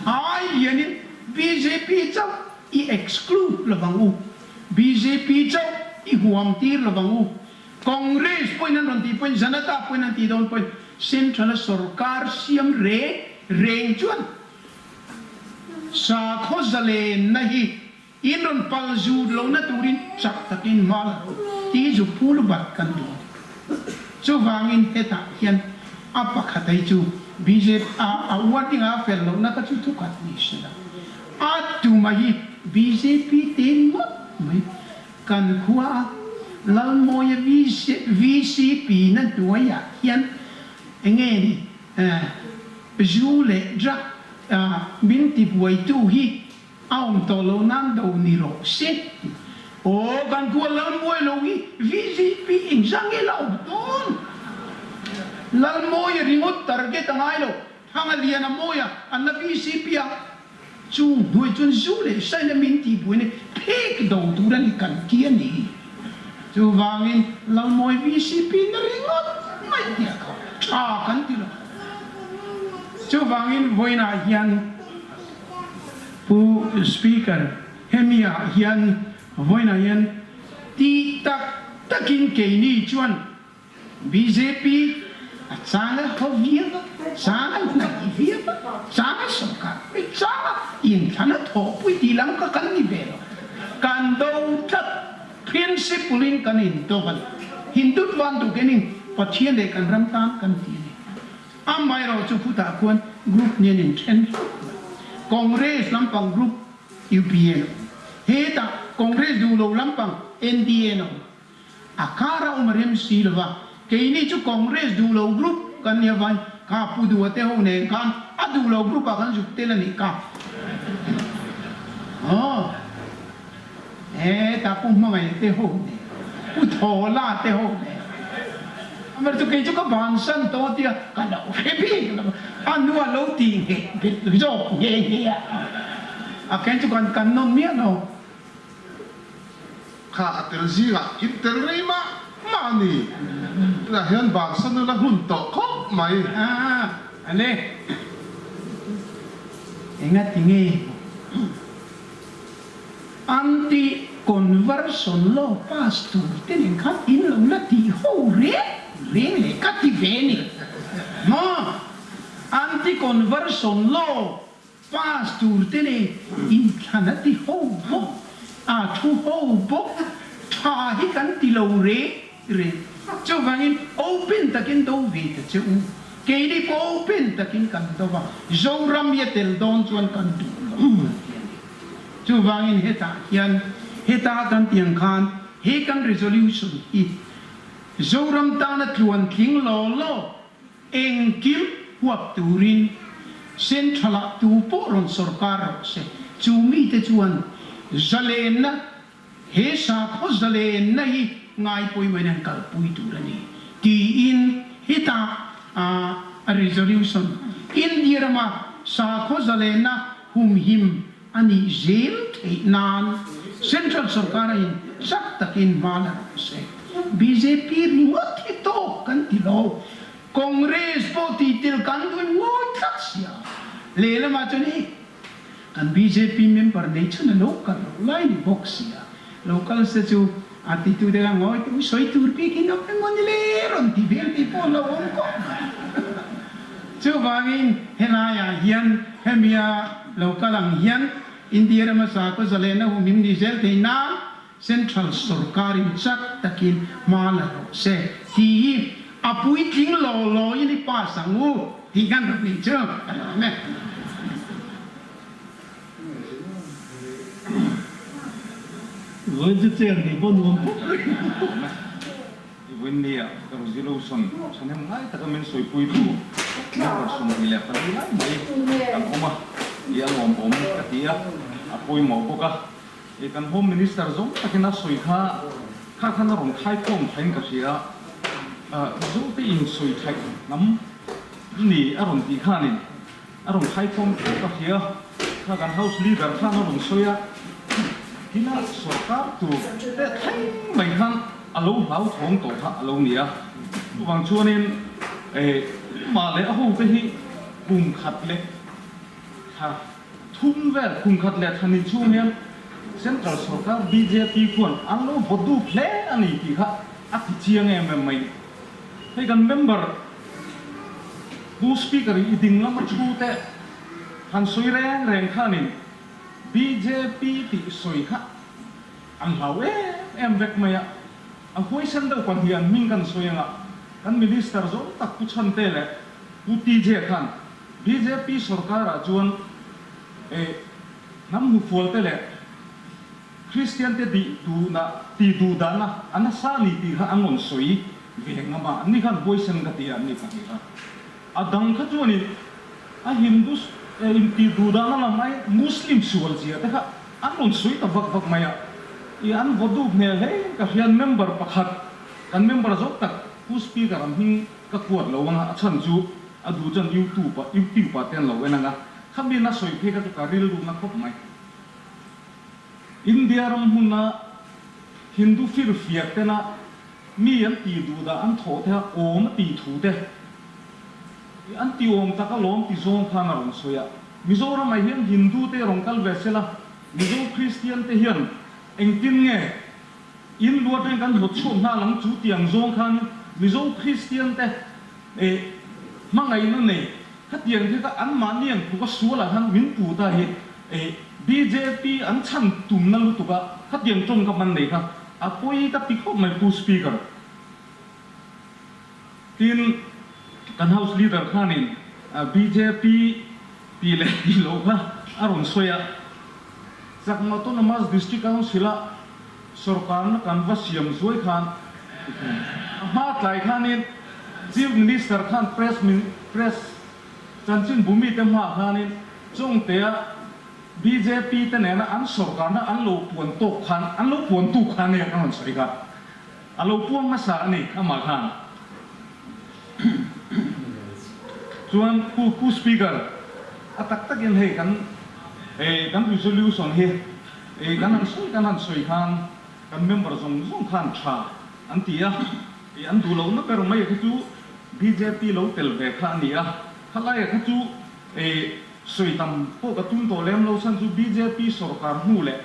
[SPEAKER 3] Ai lianin bjp chauh i exclude lovang u, bjp chauh i huam tir lovang u, Congress pawhin an rawn tih pawhin, Janata pawhin an tih dawn pawhin Central a sorkar siam reng reng chuan sakhaw zalenna hi In rawn pal zut lohna turin chak takin hma la rawh tih zu phul bat kan duh a ni. Chuvangin hetah hian a pakhat hi chu bjp a a wording a fel lohna kha chu thukhat ni se la, a tuma hi bjp te ngawt mai kan khua a Lalmawia VCP na hnuaiah hian enge ni zu leh drug min tibuaitu hi A awm tawh lo nan do ni rawh se. Aw kan kual Lalmawi lo hi VZP engzah nge la awm dawn? Lalmawi ringawt target a ngai lo, Thanga Liana Mawia an la VCP a, chung hnuai chuan zu leh saina min tih buaina phek do tur a ni kan ti a ni. Chuvangin Lalmawi VCP na ringawt mai tia kha tha kan ti lo. Chuvangin vawiinah hian. Pu Speaker, hemi ah hian vawiinah hian tih tak takin keini chuan bjp a chang a haw viau a, chang a hnaih viau a, chang a sawrkar pui, chang a inthlan a thawhpui tih lam kha kan ni ve lo. Kan do tlat principle in kan indawk a ni. Hindutva an duh kenin Pathian leh kan ram tan kan ti a ni. Amaherawh chu khutah khuan group nen in then hlauh mai. Congress lampang group UPA an awm. Hetah Congress duh lo lampang NDA an awm. A kar a awm a rem si lova, keini chu Congress duh lo group kan nia vain kha Pu Duha te ho nen khan a duh lo group ah kan zuk tel a nih kha. Aw hetah Pu Hmangaih te ho nen, Pu Thawla te ho nen. Amar chu kei chu ka bansan tawh tia ka lo hre bik lo a, a nu a lo ti ngheh bet zawk nghe nghe a. A kei chu kan kan nawn miah lo.
[SPEAKER 4] Kha a tel zingah in tel rei mah mah a ni. Tunah hian bansan ula hun tawh khawp mai.
[SPEAKER 3] A le. Engati nge anti conversion law pass tur te nen khan in lo la tih ho reng reng leh ka ti ve ni maw? Anti conversion law pass tur te nen inthlan a ti ho bawk, a thu ho bawk, tha hi kan ti lo reng reng. Chuvangin open takin do ve ta che u. Keini pawh open takin kan do va, Zoram hi a tel dawn chuan kan duh lo kan ti a ni. Chuvangin hetah hian heta kan tih ang khan he kan resolution hi Zoram tana tluan tling law law engkim huap turin Central ah tu pawh rawn sorkar rawh se. Chu mite chuan zalenna He sakhaw zalenna hi ngai pawimawhin an kalpui tur a ni tiin hetah a resolution India rama sakhaw zalenna humhim a nih zel theih nan Central sorkar in chak takin hma la rawh se. Bjp ringawt hi tawk kan ti lo. Congress pawh tih tel kan duh ngawi tlat sia. Lehlamah chuan hei Kan bjp member nei chhun a lo kal loh lai ni bawk sia, lo kal se chu a titu te kha ngawi teh u sawi tur bik in awm emaw ni le rawn ti vel tih pawh lo awm khawp mai. Chuvangin helaiah hian hemia lo kal ang hian India rama sakhaw zalehna humhim ni zel thei nan Central sorkarin chak takin hma la rawh se tih hi a puitling law law in i pass ang u tih kan rawn nih chu ka lawm e.
[SPEAKER 2] Vawiin chu chair nih pawh nuam khawp mai.
[SPEAKER 5] Vawiin nia ka resolution thahnem ngai taka min sawipuitu member 24 lai mai kan awm a, i a lawmawm ka ti a, a pawimawh bawk a. I kan Home Minister zawng takin a sawi kha kha khan a rawn khaikhawm thain ka hria a, Mizote in sawi thaih hnam ni a rawn tih khanin a rawn khaikhawm teuh ka hria. Kha kan House Leader khan a rawn sawi a, tinah sorkar tur teh thleng mai khan a lo hlauthawng tawh kha a lo ni a. Chuvang chuanin mah leh a hote hi kum khat leh thla Thum vel kum khat leh thla ni chhung hian Central sorkar bjp khuan an lo vaw dup hle a ni tih kha a ti chiang em em mai. Hei kan member Pu Speaker i ding lama thu te han sawi reng reng khanin bjp tih sawi kha an hlau em em vek mai a. A huaisen deuh pahnih an hming kan sawi anga kan Minister zawng tak Pu Chhante leh Pu TJ khan Bjp sorkarah chuan eh hnam hnufual te leh Kristian te dih duhna tih duh dahna a nasa a ni tih kha an rawn sawi ve ngam a, an ni khan huaisen ka ti a an ni pahnih kha. A dang kha chuanin a Hindus eh intih duh dahna lam ai Muslim sual zia te kha an rawn sawi ta vak vak mai a, ih an vaw dup hmel hle in ka hria member pakhat kan member zawk tak Pu Speaker an hming ka kuat lo anga a chhan chu A duh chuan YouTube ah YouTube ah te an lo en ang a, khami na sawi phei kha chu ka rilru na khawp mai. India ram hmuna Hindu fir fiak tena mi an tih duh dah an thawh te a awm a tih thu te an ti awm tak alawm ti zawng khan a rawn sawi a. Mizoram ah hian Hindu te rawn kal ve sela, Mizo Kristian te hian engtin nge In luat reng kan hlawt chhuak nghal ang chu tiang zawng khan Mizo Kristian te eh hmangaihna nei khatiang te kha an mahni ang tluk a sual ah khan min pu ta hi eh bjp an chhan tumna lutuk a khatiang tawngkam an nei kha a pawi ka ti khawp mai Pu Speaker. Tin kan House Leader khanin bjp tih leh tih loh kha a rawn sawi a, Chakma Autonomous District Council-a sorkarna kan va siam zuai khan a hma tlai khanin Chief Minister khan Press Press chanchin bumite hmaah khanin Chawngtea bjp te nena an sorkarna an lo puan tawk khan an lo puan tuk khan a rawn sawi kha. A lo puang hmasa a ni amah khan. Chuan Pu Pu Speaker, a tak takin hei kan. Hei kan resolution hi ei kan han sawi kan han sawi khan kan member zawng zawng khan tha an ti a, ei an duh lohna ber mai kha chu bjp lo tel ve kha a ni a, khalai kha chu ei sawi tam pawh ka tum tawh lem lo chhan chu bjp sorkar hnu leh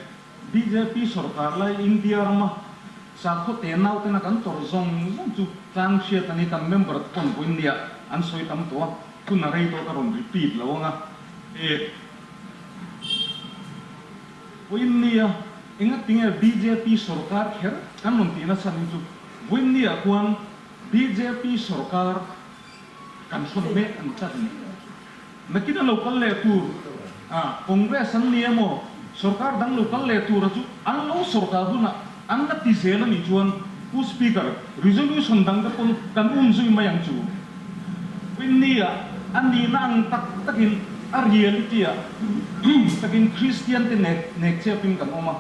[SPEAKER 5] bjp sorkar lai India rama sakhaw te nautena kan tawrh zawng zawng chu tlang hriat a ni, kan member te pawn vawiin nia an sawi tam tawh a, hun a rei tawh ka rawn repeat lo ang a. E Vawiin nia engatinge bjp sorkar kher kan rawn tih nasa ning chu vawiin nia khuan bjp sorkar kan hrawn mek an tlat a ni. Nakin a lo kal leh tur a Congress an ni emaw sorkar dang lo kal leh tura chu an lo sorkar hunah an la ti zel a nih chuan Pu Speaker, resolution dang te pawn kan um zui mai ang chu. Winnie-a a nihna ang tak takin a reality-ah takin Kristian te nek nek chepin kan awm a,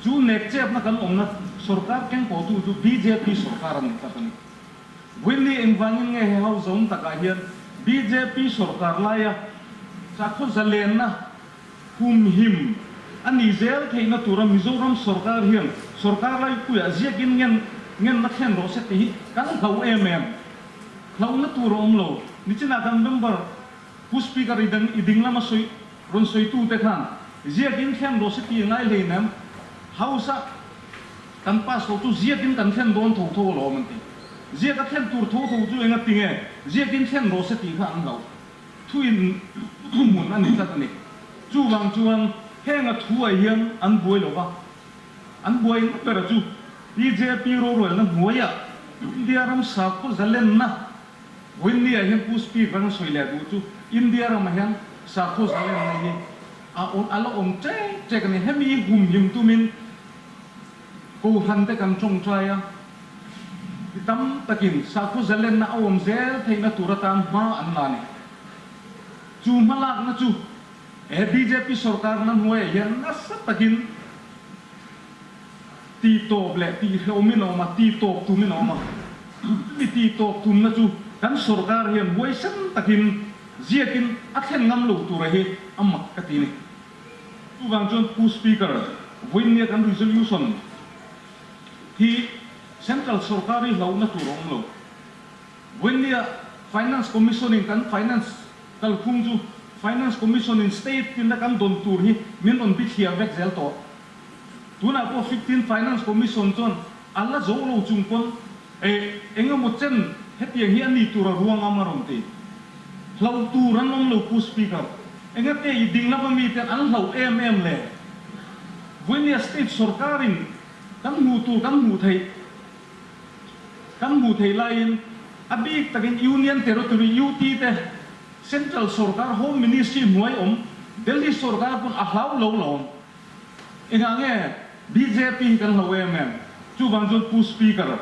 [SPEAKER 5] chu nek chepna kan awmna sorkar kengkawhtu chu bjp sorkar a ni tlat a ni. Winnie engvangin nge he house zawm takah hian bjp sorkar laia sakhaw zalenna Humhim a ni zel theihna tura Mizoram sorkar hian sorkar laipuiah ziakin ngen ngenna thlen rawh se tih hi kan hlau em em. Hlauhna tur a awm lo. Nichinah kan member Pu Speaker i dang i ding lama sawi rawn sawitute khan ziakin thlen rawh se tih a ngai hleinem. House-a kan pass loh chu ziakin kan thlen dawn tho tho alawm an ti. Ziaka thlen tur tho tho chu enga tinge ziakin thlen rawh se tih kha an hlauh. Thuin thuhmun a ni tlat a ni. Chuvang chuan henga thuai hian an buai lo va, an buai na ber chu bjp rorelna hnuaiah India ram sakhaw zalenna Vawiinniah hian Pu Speaker a sawi leh duh chu India ramah hian sakhaw zalenna hi a a la awm ṭek ṭek a ni. Hemi humhim tumin Kohhran te kan tawngtai a, mi tam takin sakhaw zalenna a awm zel theihna tur atan hma an la a ni. Chu hmalakna chu he bjp sorkarna hnuaiah hian nasa takin tihtawp leh tihhlawmin a awm a, tihtawp tumin a awm a. Chumi tihtawp tumna chu kan sorkar hian huaisen takin ziakin a thlen ngam lo tura hi a mak ka ti a ni. Chuvang chuan Pu Speaker, vawiinnia kan resolution hi Central sorkar hi hlauhna tur a awm lo. Vawiinnia Finance Commission in kan finance kalphung chu Finance Commission in state tinna kan dawn tur hi min rawn bithliah vek zel tawh. Tunah pawh 15 Finance Commission chuan a la zo lo chung pawn eh eng emaw chen hetiang hi a ni tur a ruangam a rawn ti. Hlauh tur an awm lo Pu Speaker. Engate i ding lama miten an hlauh em em le? Vawinia state sorkarin kan hmuh tur kan hmuh theih kan hmuh theih laiin a bik takin Union Territory, UT, te Central sorkar Home Ministry hnuai awm Delhi sorkar pawn a hlau lo lawm. Engah nge bjp hi kan hlau em em? Chuvang chuan Pu Speaker,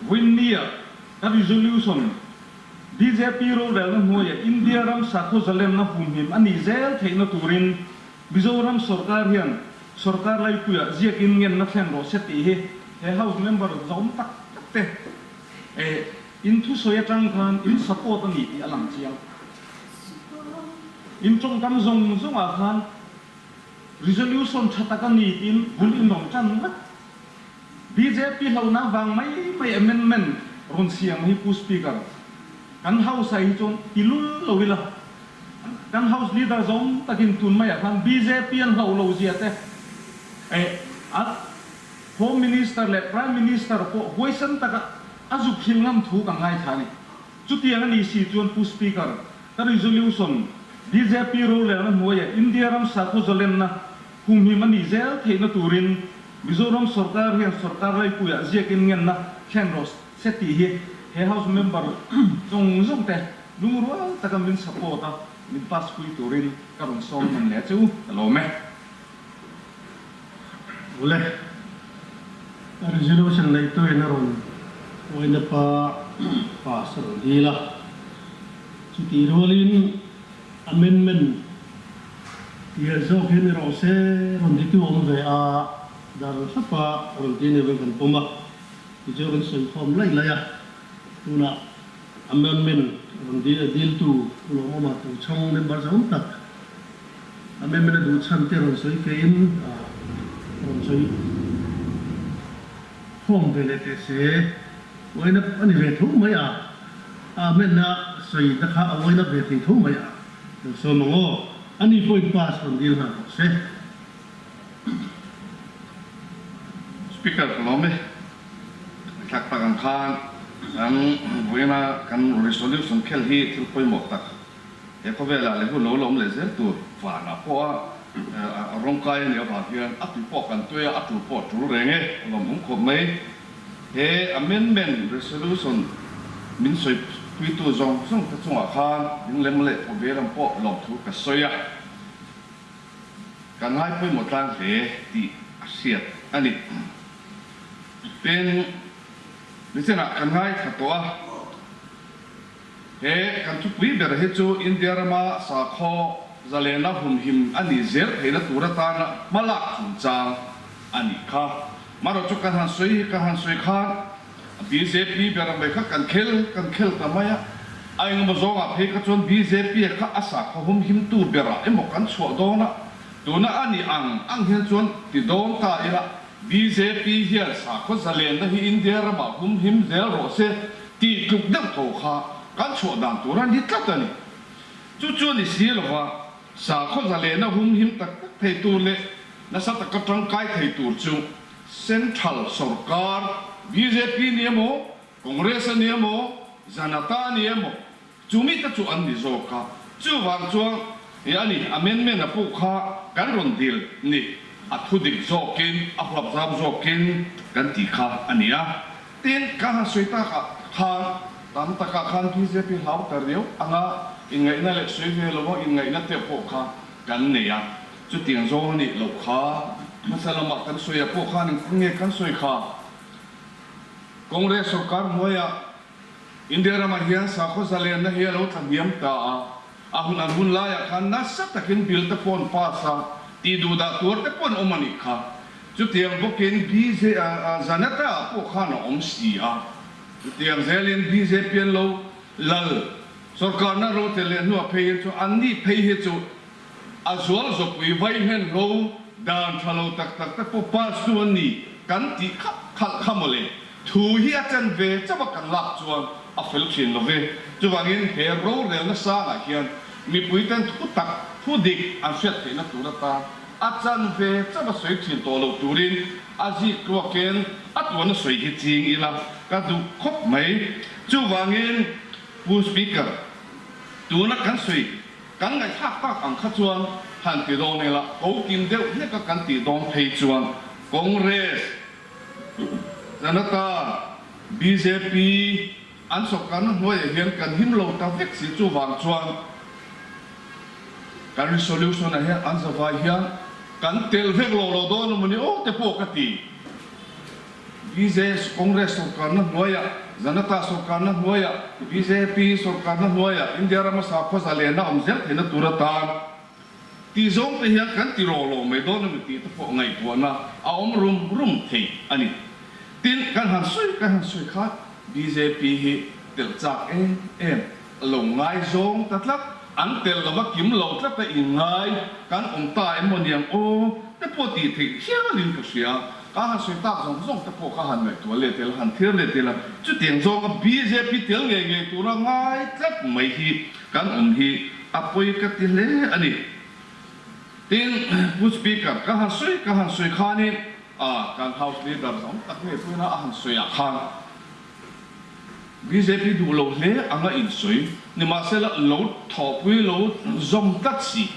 [SPEAKER 5] vawinia ka resolution Bjp rorelna hnuaiah India ram sakhaw zalenna humhim a nih zel theihna turin Mizoram sorkar hian sorkar laipuiah ziakin ngenna thlen rawh se tih hi he House member zawm tak tak te in thusawi atang khan in support a ni tih a lang chiang. In tawngkam zawng zawngah khan resolution tha tak a ni tiin bul in rawn tan vek. Bjp hlauhna vang mai mai amendment rawn siam hi Pu Speaker, kan House ah hi chuan ti lul lo ila, kan House leader zawng takin tun maiah khan bjp an hlauh lo zia te eh a Home Minister leh Prime Minister pawh huaisen taka a zuk hil ngam thu ka ngaithla a ni. Chutiang a ni si chuan Pu Speaker, ka resolution bjp rorelna hnuaiah India ram sakhaw zalenna Humhim a nih zel theihna turin Mizoram sorkar hian sorkar laipuiah ziakin ngenna thlen rawh se tih hi he House member zawng zawng te lungrual taka min support a, min pass pui turin ka rawn sawm nawn leh chu ka lawm e.
[SPEAKER 2] Ule, resolution neihtuin a rawn uaina pa pass a rawn dil a, chutih rualin Amendment tih zawk hi ni rawh se, rawn ti tu awm ve a, dar hlapa rawn ti ni ve kan pawm a, tichuan kan sawi khawm laih laih a, tunah amendment rawn dil tu ulawm awm a, tu chhang member zawng tak. Amendment a duh chhan te rawn sawi fein rawn sawi khawm ve leh teh se. Uaina a ni ve tho mai a, a amendment a sawi na kha a uaina ve thei tho mai a, lo sawm ang aw. A ni pawhin pass rawn dil nghal rawh se.
[SPEAKER 6] Speaker ka lawm e. Thlak tak ang khan kan vawiina kan resolution khel hi thil pawimawh tak he khawvelah leh hun lo la awm leh zel tur vanah pawh a rawngkai a nih avang hian a tui pawh kan tui a, a tul pawh a tul reng e, a lawmawm khawp mai. He amendment resolution min sawipuitu zawng zawng te chungah khan ding lem leh thaw ve lam pawh lawmthu ka sawi a. Kan ngai pawimawh tlang hle tih a hriat a ni. Tin, nichenah kan ngaithla tawh a, he kan thupui ber hi chu India rama sakhaw zalena humhim a nih zel theihna tur atana hmalak chungchang a nih kha. Marawh chu kan han sawi hi kan han sawi khan bjp ber mai kha kan khel kan khel ta mai a, a engemaw zawngah phei kha chuan bjp kha a sakhaw humhimtu berah emaw kan chhuah dawn a, tuna a nih ang ang hian chuan ti dawn ta ila bjp hian sakhaw zalenna hi India ramah humhim zel rawh se tih tluk deuh tho kha kan chhuah dan tur a ni tlat a ni. Chu chu a ni si lova, sakhaw zalenna humhim tak tak thei tur leh nasa taka tangkai thei tur chu Central sorkar, bjp ni emaw, Congress a ni emaw, Janata a ni emaw, chu mite chu an ni zawk a. Chuvang chuan i a ni, amendment a pawh kha kan rawn dil ni, a thu dik zawkin, a huap zam zawkin kan tih kha a ni a. Tin, ka han sawi takah khan tam takah khan bjp hlau ta riau anga inngaihna leh sawi ve lova inngaihna te pawh kha kan nei a. Chutiang zawng a nih loh kha hmasa lamah kan sawi a pawh khan engtin nge kan sawi kha? Congress sorkar hnuaiah India ramah hian sakhaw zalenna hi a lo tla hniam ta a, a hun an hun laiah khan nasa takin bill te pawh an pass a, tih duh dah tuar te pawh an awm a nih kha. Chutiang bawkin BJ Janata ah pawh khan a awm si a, chutiang zelin bjp an lo lal sorkarna ro tel leh hnuah phei hi chu anni phei hi chu A zual zawpui vai hlen hlo dan tha lo tak tak te pawh pass tu an ni kan tih khalh khalh kha mawle. Thu hi a chen ve chauh a kan lak chuan a fel thin lo ve. Chuvangin he rorelna sangah hian mipui ten thu tak, thu dik an hriat theihna tur atan a chan ve chauh a sawi thin tawh lo turin a zik tluakin a tuan a sawi hi ching ila ka duh khawp mai. Chuvangin Pu Speaker, tuna kan sawi Kan ngaihthlak tak ang kha chuan han ti dawn ila, ko kim deuh hleka kan tih dawn phei chuan Congress, Janata, bjp an sawrkarna hnuaiah hian kan him lo ta vek si chuvang chuan kan resolution ah hian an zavai hian kan tel vek lo lo dawn a mawni aw te pawh ka ti. Bjs Congress sorkarna hnuaiah, Janata sorkarna hnuaiah, bjp sorkarna hnuaiah India rama sakhaw zalena awm zel theihna tur atan tih zawng te hian kan ti rawh lo mai dawn a mi tih te pawh ngaihtuahna a awm rum rum thei a ni. Tin, kan han sawi kan han sawi kha bjp hi telh chak em em lo ngaizawng ta tlat, an telh lova kim lo tlata inngai kan awm ta em maw niang aw te pawh tih theih hialin ka hria. Ka han sawi tak zawng zawng te pawh ka han ngaihtuah leh tel a, han thlir leh tel a, chutiang zawnga bjp tel ngei ngei tura ngai tlat mai hi kan awm hi a pawi ka ti hle a ni. Tin, Pu Speaker, ka han sawi ka han sawi khanin a kan House Leader zawng tak ngei pawhin a han sawiah khan bjp duh lo hle anga insawi, nimahsela lo thawhpui lo zawm tlat si,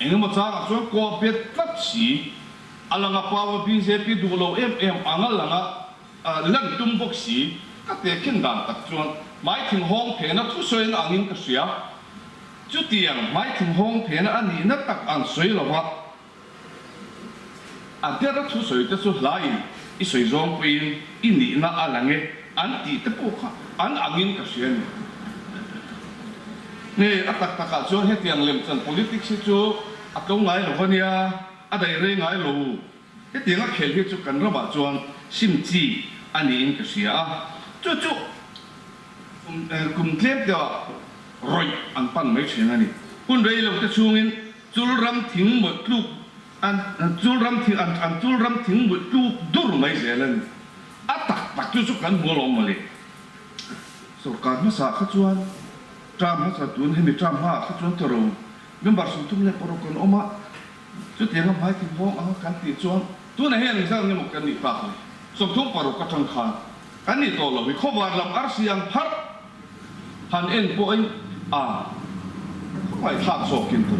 [SPEAKER 6] engemaw changah chuan kuah bet tlat si, A langa power bjp duh lo em em ang a langa lan tum bawk si, ka tehkhin dan tak chuan hmaithing hawng phena thusawiin angin ka hria. Chutiang hmaithing hawng phena a nihna tak ang sawi lova a dera thusawi te chu hlaiin i sawi zawng pawhin i nihna a lang e an tih te pawh kha an angin ka hria a ni. Hei a tak takah chuan hetiang lemchan politics hi chu a tlo ngai lo ania. A daih rei ngai lo. Hetiang a khel hi chu kan ramah chuan sim chi a niin ka hria a, chu chu kum tlem te ah rawih an pan mai thin a ni. Hun rei lo te chhungin Chul ram thing mawih tluk an chul ram thing an an chul ram thing mawih tluk dur mai zel a ni. A tak tak chu chu kan hmu alawm mawle. Sorkar hmasa kha chuan term hmasa tun hemi term hmaah kha chuan tawrh member 36 kan awm a, chutianga hmai thing hawng anga kan tih chuan tunah hian engzat nge maw kan nih tak le? 36 atang khan kan nih tawh lo hi khawvar lam arsi ang pharh Han en pawhin a khawngaihthlak zawkin tur.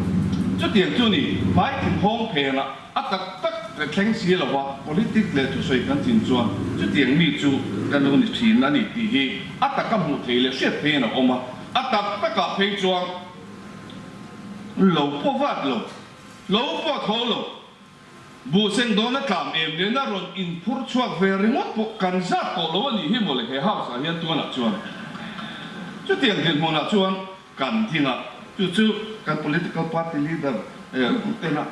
[SPEAKER 6] Chutiang chu ni, hmai thinhawng phenah a tak tak leh thleng si lova politic leh thusawi kan chin chuan chutiang mi chu kan lo ni thin a ni tih hi a taka hmuh theih leh hriat pheiin a awm a. A tak takah phei chuan lo pawh vat lo, lo pawh tho lo. Buh seng dawn a tlam em nena rawn inphur chhuak ve ringawt pawh kan zat tawh lo a nih hi mawle he house ah hian tuanah chuan chutiang dinhmunah chuan kan ding a, chu chu kan political party leader tena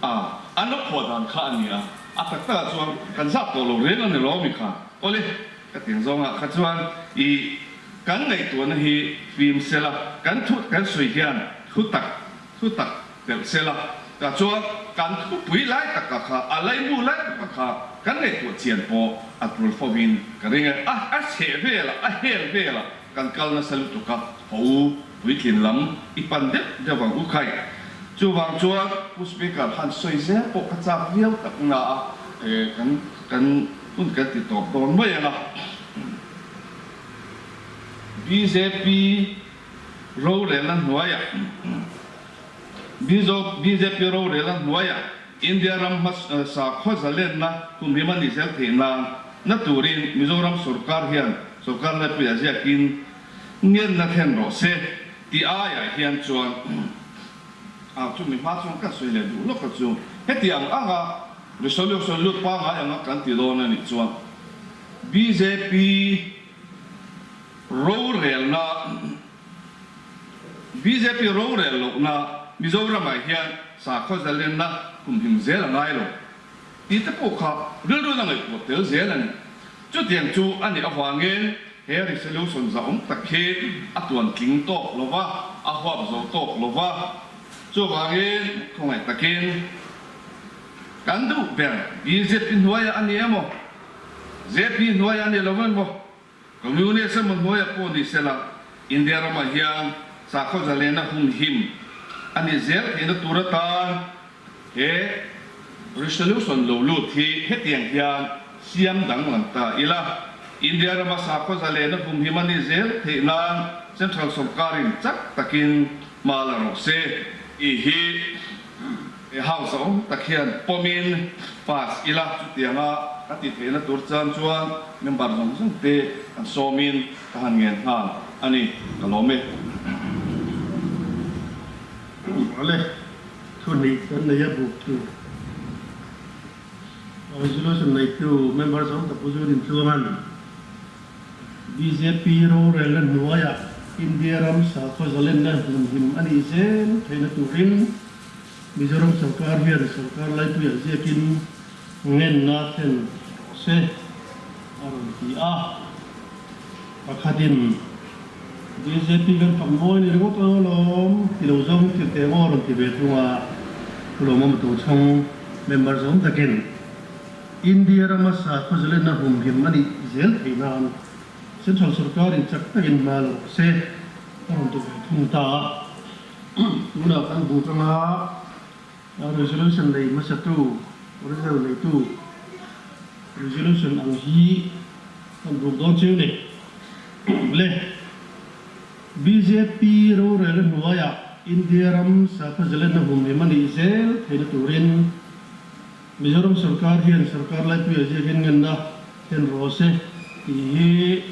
[SPEAKER 6] a an lo phuah dan kha a ni a, a tak takah chuan kan zat tawh lo reng a ni lo mi kha awle ka tiang zawngah kha chuan i kan ngaihtuahna hi fim sela kan thu kan sawi hian thu tak Thu tak telh se la, tah chuan kan thupui lai taka kha, a laimu lai taka kha kan ngaihtuah chian pawh a tul fovin ka ring e. A a chheh velah, a hel velah kan kal nasa lutuk a, ho u, puitlin lam i pan deuh deuh ang u khai. Chuvang chuan Pu Speaker han sawi zel pawh ka chak viau tak na a, kan kan hun kan ti tawp dawn mai ang a. Bjp. Rorelna hnuaiah bjp rorelna hnuaiah India ram hmasa khaw zalenna humhim a nih zel theih nan na turin Mizoram sorkar hian sorkar laipuiah ziakin ngenna thlen rawh se tih aiah hian chuan a chumi hma chuan kan sawi leh duh lawk a chu heti ang anga resolution lut pangngai anga kan ti dawn a nih chuan bjp Rorelna, bjp rorel lohna Mizoramah hian sakhaw zalenna kumhim zel a ngai lo tih te pawh kha rilru na ngaihtuah tel zel a ni. Chutiang chu a nih avangin he resolution zahawm tak hi a tuan tling tawk lo va, a huap zo tawk lo va. Chuvangin khawngaih takin kan duh ber bjp hnuaiah a ni emaw, jp hnuaiah a ni lo emaw, Communist emaw hnuaiah pawh ni sela, India ramah hian sakhaw zalena humhim a nih zel theihna tur atan he resolution lo lut hi hetiang hian siam danglam ta ila. India rama sakhaw zalena humhim a nih zel theih nan Central sawrkarin chak takin hma la rawh se tih hi He house a awm tak hian pawmin pass ila chutianga ka ti theihna tur chan chuan member zawng zawng te kan sawmin ka han ngen nghal a ni, ka lawm e.
[SPEAKER 2] Awle, thu hnih kan nei a buk tur resolution neitu member zawng tak Pu Zurin Tluanga'n bjp rorelna hnuaiah India ram sakhaw zalenna humhim a nih zel theihna turin Mizoram sorkar hian sorkar laipuiah ziakin ngenna thlen rawh se a rawn ti a. Pakhatin bjp kan fak mawi ni ringawt ang alawm ti lo zawng hi thil teh maw a rawn ti ve thung a, Pu Lawmawma Tochhawng member zawm takin India rama sakhaw zalenna humhim a nih zel theih nan Central sorkarin chak takin hma la rawh se a rawn ti ve thung ta a. Tunah kan buk anga resolution nei hmasatu, original neitu resolution ang hi kan buk dawn chiu ni. Le bjp rorelna hnuaiah India ram sakhaw zalenna humhim a nih zel theihna turin Mizoram sorkar hian sorkar laipuiah ziakin ngenna thlen rawh se tih hi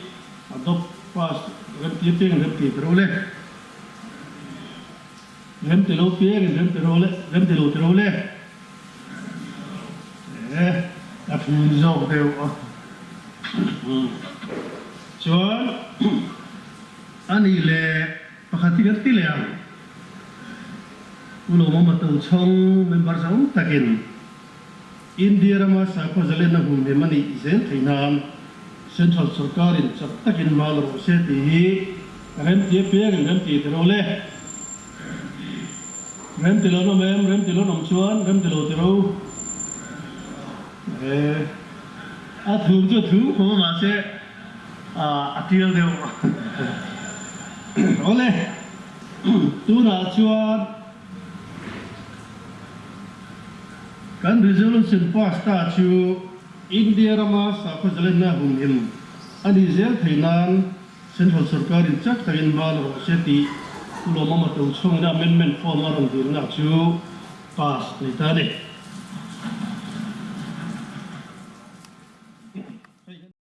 [SPEAKER 2] adopt pass remti apiangin remti ta ro le. Rem ti lo piangin rem ti ro le, rem ti lo ti ro le. Eh, a thun zawk deuh a. Chuan a nih leh pakhat hi kan ti leh ang. Pu Lawmawma Tochhawng member zawng takin India rama sakhaw zalenna humhim a nih zel theih nan Central sorkarin chak takin hma la rawh se tih hi remti apiangin remti ti ro le.
[SPEAKER 7] Rem ti lo an awm em? Rem ti lo an awm chuan rem ti lo ti ro. E, a thum chu a thum khawp a mahse a tial deuh. Awle, tunah chuan kan resolution pass ta chu India rama sakhaw zalenna humhim a nih zel theih nan Central sorkarin chak takin hma la rawh se tih Pu Lawmawma Tochhawngina amendment form a rawn dilna chu pass a ni ta a ni.